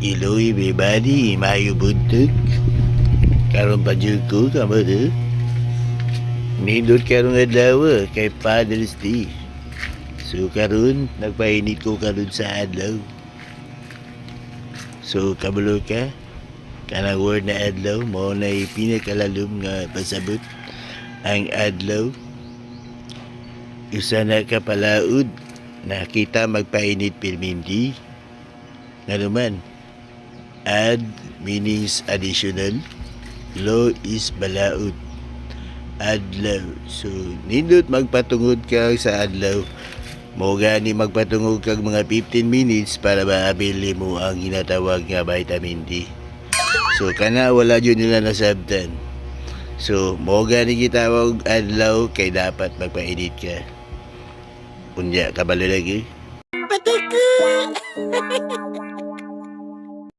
Hello everybody, maayong buntag. Karon pa jud ko kamo do. Nindot karong adlaw kay Father's Day. So karon nagpainit ko karon sa adlaw. So kabalo ka kanang word na adlaw mao na pinakalalom nga pasabot. Ang adlaw usa na ka palaod na kita magpainit pirmindi. Ngano man, ad meanings additional, law is balaod. Adlaw. So, nindot magpatungod ka sa adlaw. Mo gani magpatungod kag mga 15 minutes para maabili mo ang ginatawag nga vitamin D. So, kana wala jud nila nasabtan. So, mo gani gitawag adlaw kay dapat magpainit ka. Unya, kabalo lagi. Pataka!